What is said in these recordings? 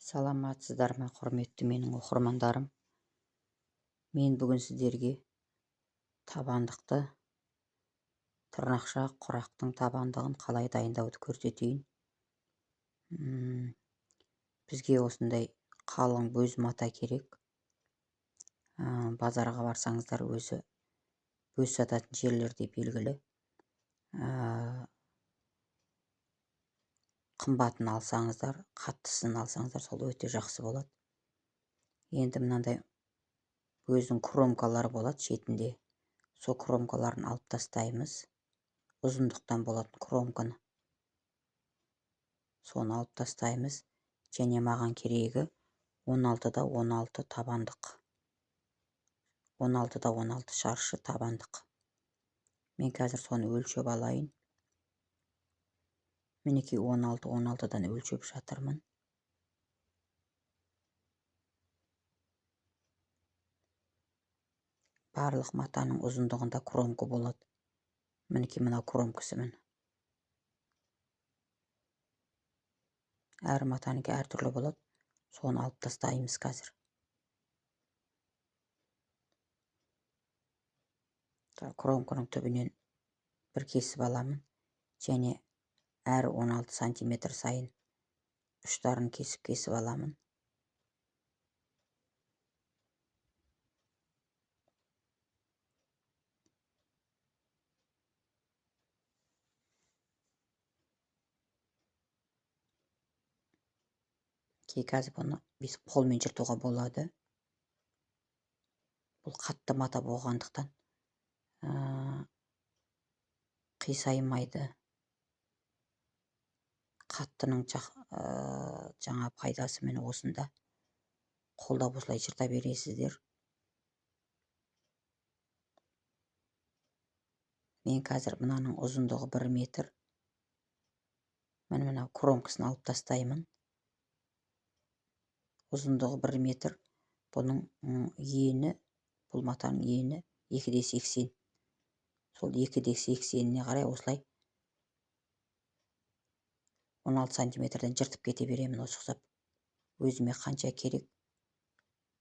Саламатсыздар ма, құрметті менің оқырмандарым! Мен бүгін сіздерге табандықты, тырнақша құрақтың табандығын қалай дайындауды көрсетейін. Бізге осындай қалың бөз мата керек. Базарға барсаңыздар, өзі бөз сататын жерлерде белгілі. Қымбатын алсаңыздар, қаттысын алсаңыздар, сол өте жақсы болады. Енді мынандай өзінің кромкалары болады шетінде. Сол кромкаларын алып тастаймыз. Ұзындықтан болатын кромканы. Соны алып тастаймыз. Және маған керегі 16-да 16 табандық. 16-да 16 шаршы табандық. Мен қазір соны өлшеп алайын. Мінекей 16-16-дан өлшеп жатырмын. Барлық матаның ұзындығында кромка болады. Мінекей мынау кромкасы міне. Әр матанікі әртүрлі болады. Соны алып тастаймыз қазір. Кромканың түбінен бір кесіп аламын. Және әр 16 сантиметр сайын ұштарын кесіп-кесіп аламын. Қазір бұны бүйтіп қолмен жыртуға болады. Бұл қатты мата болғандықтан қисаймайды. Қаттының жаңа пайдасы міне осында. Қолдап осылай жырта бересіздер. Мен қазір мынаның ұзындығы 1 метр. Міне мынау кромкасын алып тастаймын. Ұзындығы 1 метр. Бұның ені, бұл матаның ені 2,80. Сол 2,80-іне қарай осылай 16 сантиметрден жыртып кете беремін осы ұқсап. Өзіме қанша керек,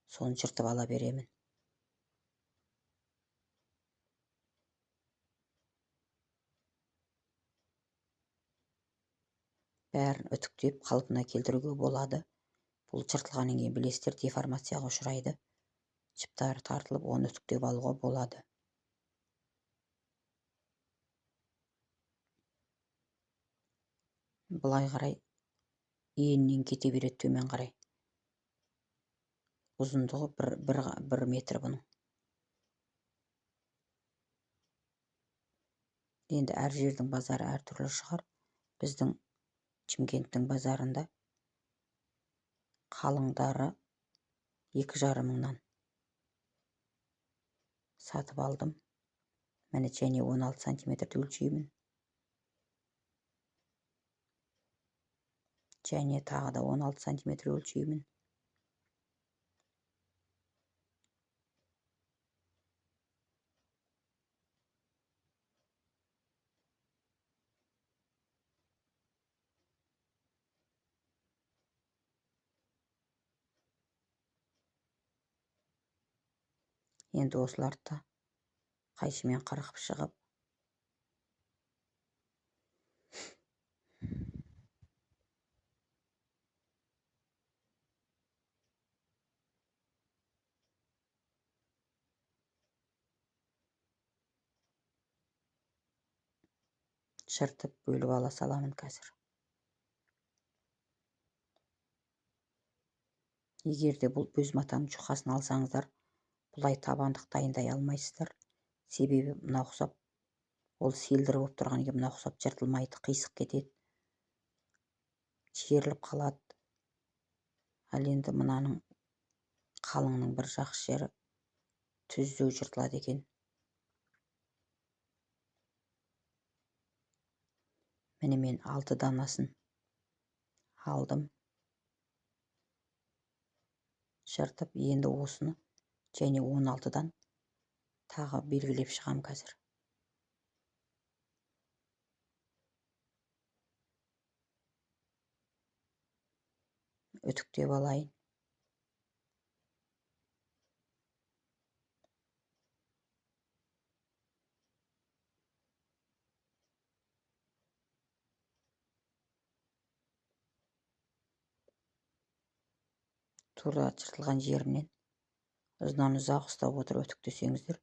соны жыртып ала беремін. Бәрін үтіктеп қалпына келтіруге болады. Бұл жыртылғаннан кейін білесіздер, деформацияға ұшырайды. Жіптары тартылып, оны үтіктеп алуға болады. Былай қарай енінен кете береді төмен қарай. Ұзындығы бір метр бұның. Енді әр жердің базары әртүрлі шығар. Біздің Шымкенттің базарында қалыңдары 2,5 мыңнан сатып алдым. Міне және 16 сантиметрді өлшеймін. Және тағы да 16 сантиметр өлшеймін. Енді осыларды қайшымен қырқып шығып, жыртып бөліп ала саламын қазір. Егер де бұл бөз матаның жұқасын алсаңыздар, бұлай табандық дайындай алмайсыздар. Себебі мына ұқсап, ол селдір болып тұрған екен, мына ұқсап жыртылмайды, қисық кетеді, шеріліп қалады. Ал енді мынаның қалыңның бір жақсы жері түзу жыртылады екен. Міне мен 6 данасын алдым. Жыртып, енді осыны және 16-дан тағы белгілеп шығам қазір. Үтіктеп алайын. Тура жыртылған жерінен ұзыннан ұзақ ұстап отырып үтіктесеңіздер,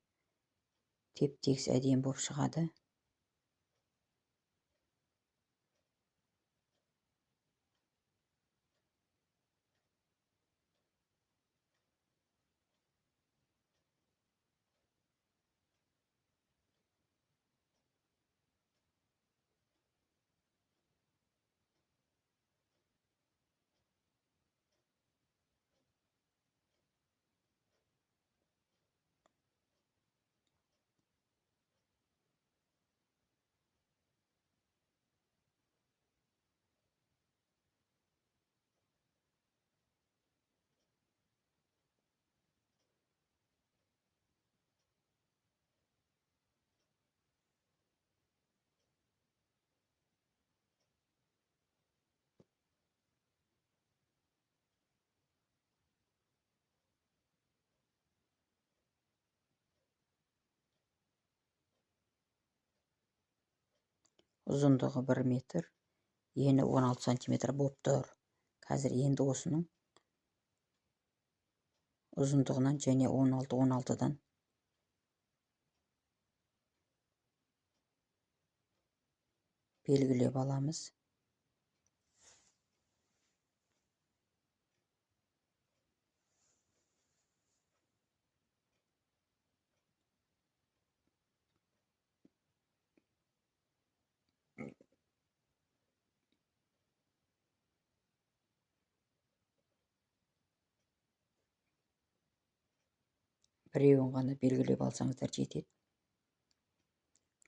теп-тегіс әдемі болып шығады. Ұзындығы 1 метр, ені 16 сантиметр болып тұр. Қазір енді осының ұзындығынан және 16-16-дан белгілеп аламыз. Біреуін ғана белгілеп алсаңыздар жетеді.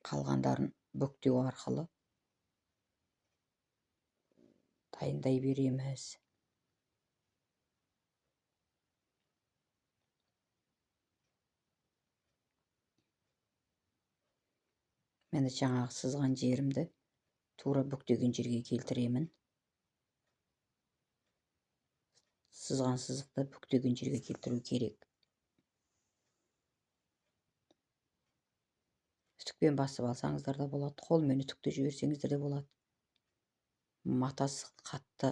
Қалғандарын бүктеу арқылы дайындай береміз. Мені жаңағы сызған жерімді тура бүктеген жерге келтіремін. Сызған сызықты бүктеген жерге келтіру керек. Үтікпен басып алсаңыздар да болады, қолмен үтікті жіберсеңіздер де болады. Матасы қатты.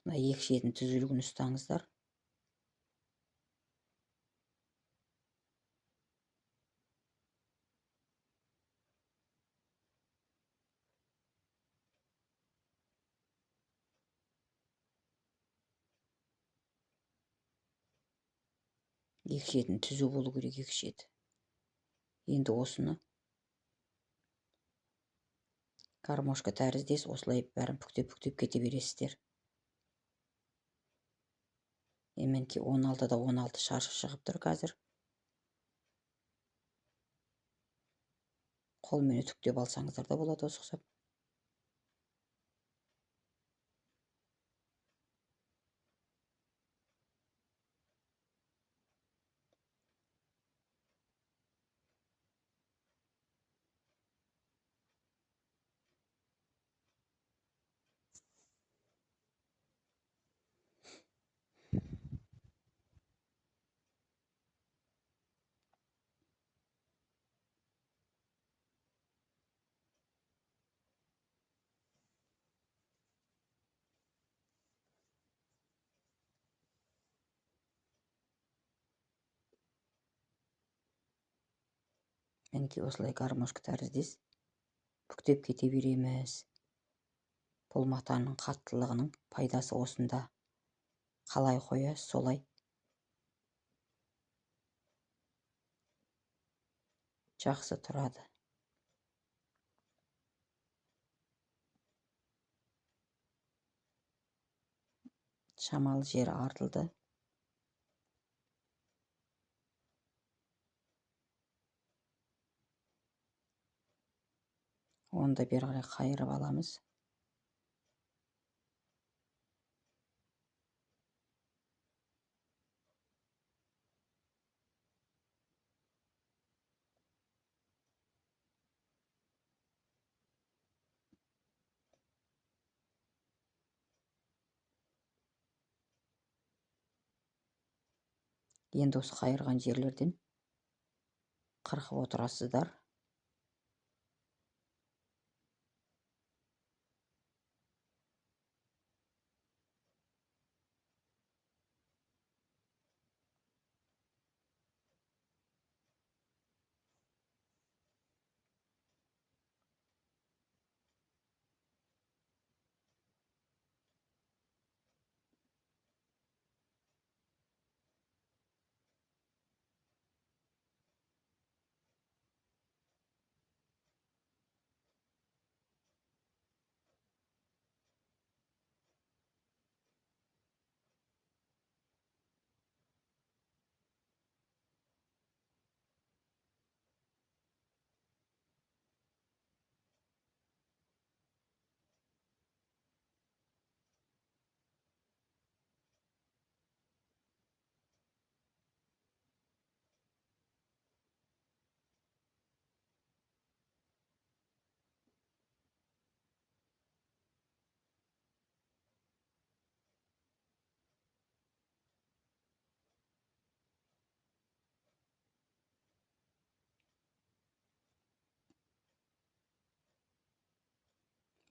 Мына екі шетін түзулігін ұстаңыздар. Екі шетін түзу болу керек, екі шеті. Енді осыны гармошка тәріздес осылай бәрін бүктеп-бүктеп кете бересіздер. Мінекей 16-да 16 шаршы шығып тұр қазір. Қолмен үтіктеп алсаңыздар да болады осы ұқсап. Мінекей осылай гармошка тәріздес бүктеп кете береміз. Бұл матаның қаттылығының пайдасы осында. Қалай қоясыз, солай жақсы тұрады. Шамалы жері артылды. Оны да бері қарай қайырып аламыз. Енді осы қайырған жерлерден қырқып отырасыздар.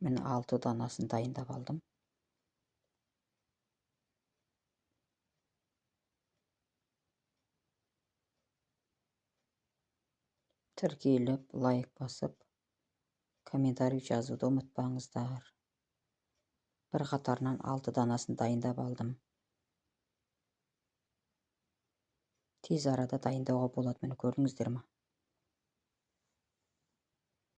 Міне 6 данасын дайындап алдым. Тіркеліп, лайк басып, комментарий жазуды ұмытпаңыздар. Бір қатарынан 6 данасын дайындап алдым. Тез арада дайындауға болады, міне көрдіңіздер ме?